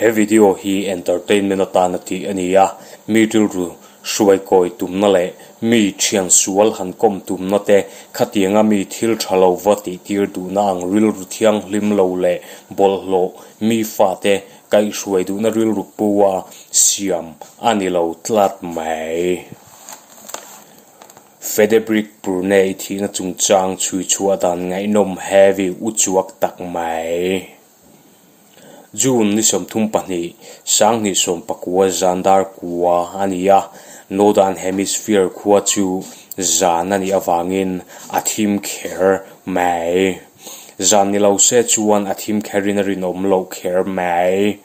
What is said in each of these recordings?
He video hi entertainment atana tih a ni a, mi rilru hruai kawi tumna leh mi thian sual han kawm tumna te khatianga mi thil tha lo va tih tir duhna ang rilru thianghlim lo leh bawlhhlawh mi fate kaihhruai duhna rilru pu a siam a ni lo tlat mai. Fedebrik Purne i thihna chungchang chhui chhuah dan ngaihnawm heavy uchuak tak mai. June ni 32, 2019 zan dar kua a ni a, Northern Hemisphere khua chu zan a nih avangin a thim kher mai. Zan ni lo se chuan a thim kherin a rinawm loh kher mai.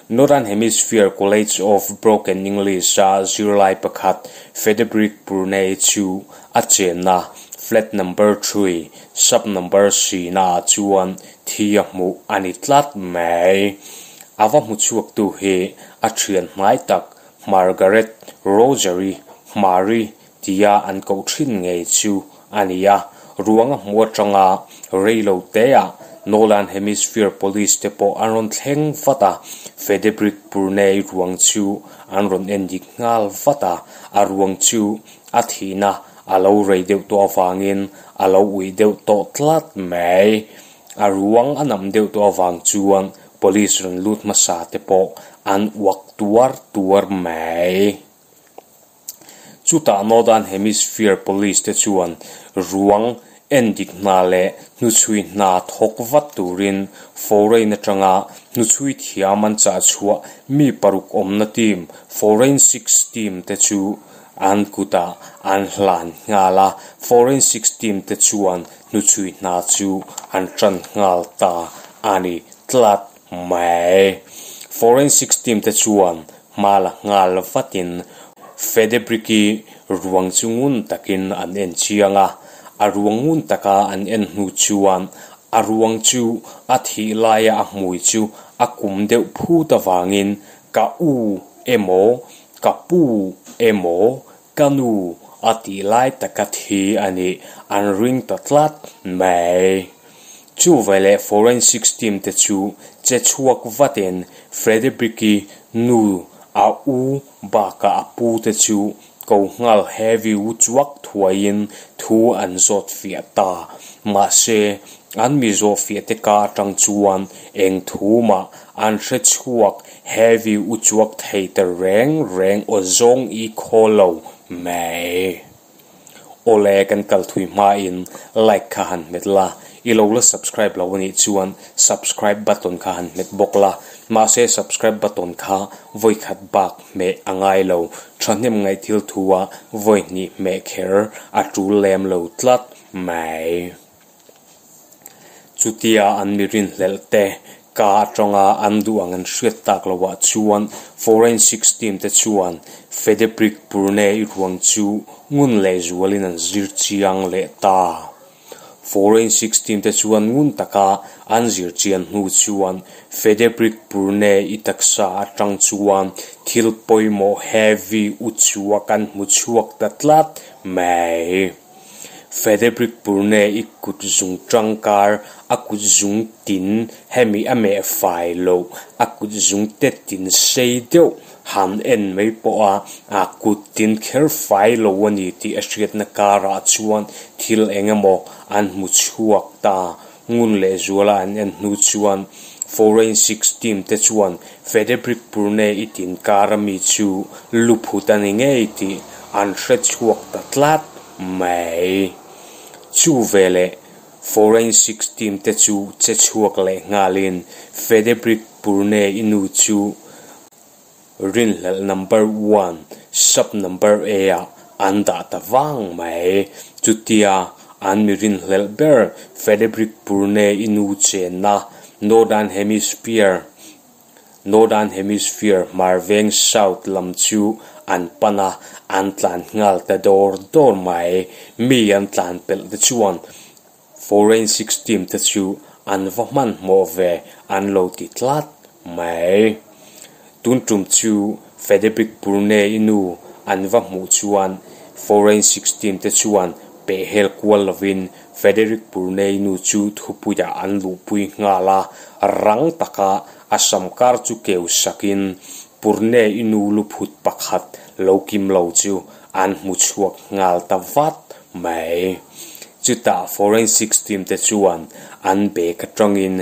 Northern Hemisphere College of Broken English-a zirlai pakhat Fedebrik Purne chu a chenna flat number 3, sub number C naah chuan thi a hmuh a ni tlat mai. A va hmu chhuaktu hi a thian hmai tak Margaret Rosary Mari tia an koh thin ngei chu a ni a. Ruang a hmu atanga rei lo teah Northern Hemisphere Police te pawh an rawn thleng vat a, Fedebrik Purne ruang chu an rawn en dik nghal vat a, a ruang chu a thihna a lo rei deuh tawh avangin a lo uih deuh tawh tlat mai. A ruang a nam deuh tawh avang chuan police rawn lut hmasa te pawh an uak tuar tuar mai. Chutah Northern Hemisphere Police te chuan ruang en dik hna leh hnuchhui hna thawk vat turin foreign atanga hnuchhui thiam an chah chhuah mi paruk awmna team forensics team te chu an kutah an hlan nghal a, forensics team te chuan hnuchhui hna chu an tan nghal ta a ni tlat mai. Forensics team te chuan hma la nghal vatin Fedebriki ruang chu ngun takin an en chiang a, a ruang ngun taka an en hnu chuan a ruang chu a thih laia a hmui chu a kum deuh phut avangin ka u emaw ka pu emaw ka nu a tih lai taka thi a nih an ring ta tlat mai. Chu veleh forensics team te chu che chhuak vatin Frederick-i nu a u bakah a pu te chu ko nghal heavy u chuak thuaiin thu an zawt fiah ta. Mahse, an mi zawh fiah te ka atang chuan eng thu mah an hre chhuak heavy u chuak thei ta reng reng aw zawng i khaw lo mai. Awle kan kal thui hmain like kha han hmet la, i lo la subscribe lo anih chuan subscribe button kha han hmet bawk la, mahse subscribe button kha vawi khat bak hmeh a ngai lo, thahnem ngaih thil thu a vawi hnih hmeh kher a tul lem lo tlat mai. Chutia an mi rinhlelh te ka atanga an duh ang an hriat tak lohah chuan forensics team te chuan Fedebrik Purne i ruang chu ngun leh zualin an zir chiang leh ta. Forensics team te chuan ngun taka an zir chian hnu chuan Fedebrik Purne i taksa atang chuan thil pawimawh heavy u chhuak an hmu chhuak ta tlat mai. Fedebrik Purne i kut zung tangkar a kut zung tin hemi a meh fai loh a kut zung te tin sei deuh han en mai pawh a a kut tin kher fai lo a ni tih a hriatna karah chuan thil eng emaw an hmu chhuak ta. Ngun leh zuala an en hnu chuan forensics team te chuan Fedebrik Purne i tin kar ami chu luphut a ni ngei tih an hre chhuak ta tlat mai. Chu veleh forensics team te chu che chhuak leh nghalin Fedebrik Purne i nu chu rinhlelh number 1 sub number A ah an dah ta vang mai. Chutia an mi rinhlelh ber Fedebrik Purne i nu chenna Northern Hemisphere Northern Hemisphere Marveng South lam chu an pan a, an tlan nghal ta dawr dawr mai. Mi an tlan pelh te chuan forensics team te chu an va hmanhmawh ve an lo ti tlat mai. Tun tum chu Fedebrik Purne i nu an va hmuh chuan forensics team te chuan peh hel kual lovin Frederick Purne i nu chu thupuiah an luhpui nghal a, rang taka a sam kar chu keu sakin Purne-i nu luphut pakhat lo kim lo chu an hmu chhuak nghal ta vat mai. Chutah forensics team te chuan an bag atangin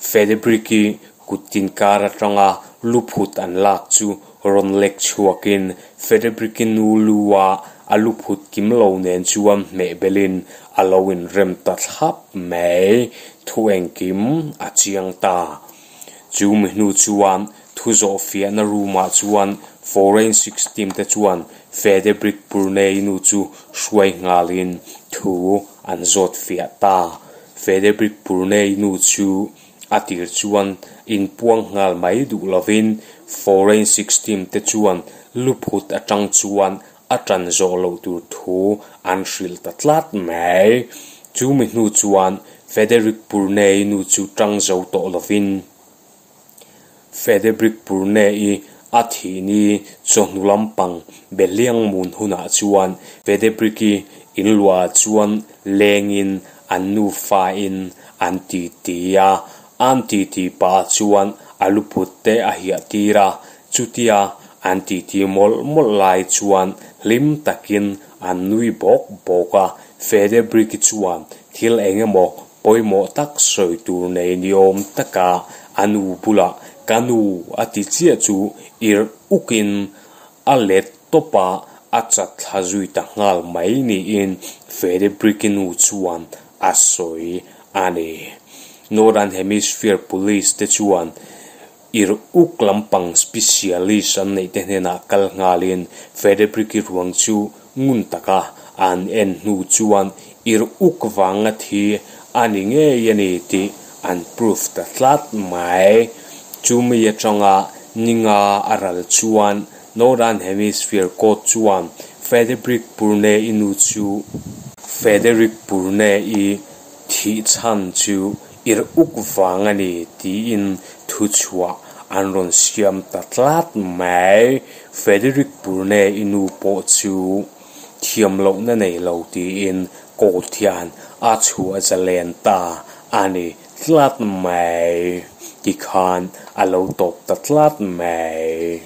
Fedebrick-i kut tin kar atanga luphut an lak chu rawn lek chhuakin Fedebrick-i nu lu-a a luphut kim lo nen chuan hmeh belin a lo inrem ta thlap mai. Thu engkim a chiang ta. Chu mi hnu chuan thu zawh fiahna room ah chuan forensics team te chuan Fedebrick Purnei nu chu hruai nghalin thu an zawt fiah ta. Fedebrick Purnei nu chu a tir chuan inpuang nghal mai duh lovin forensics team te chuan luphut atang chuan a tan zawh loh tur thu an hrilh ta tlat mai. Chu mi hnu chuan Federick Purnei nu chu tang zo tawh lovin Federick Purnei a thih ni chawhnu lampang Behliang mun hunah chuan Federick-i inluah chuan lengin an nufain an titi a, an titi pah chuan a luphut te a hiah tir a, chutia an titi mawlh mawlh lai chuan hlim takin an nui bawk bawk a, Fedebrick-i chuan thil eng emaw pawimawh tak sawi tur nei ni awm taka a nu bulah ka nu a ti chiah chu irh ukin a let tawp a, a chat thla zui ta nghal mai niin Fedebrick-i nu chuan a sawi a ni. Northern Hemisphere Police te chuan irh uk lampang specialist an neih te hnenah kal nghalin Fedebrick-i ruang chu ngun taka an en hnu chuan irh uk vanga thi a ni ngei a ni tih an proof ta tlat mai. Chumi atanga ninga a ral chuan Northern Hemisphere Court chuan Frederick Purne-i nu chu Frederick Purne-i thih chhan chu irh uk vang a ni tiin thuchhuah an rawn siam ta tlat mai. Frederick Purne-i nu pawh chu thiam lohna nei lo tiin court hian a chhuah zalen ta a ni tlat mai. Tikhan a lo tawp ta tlat mai.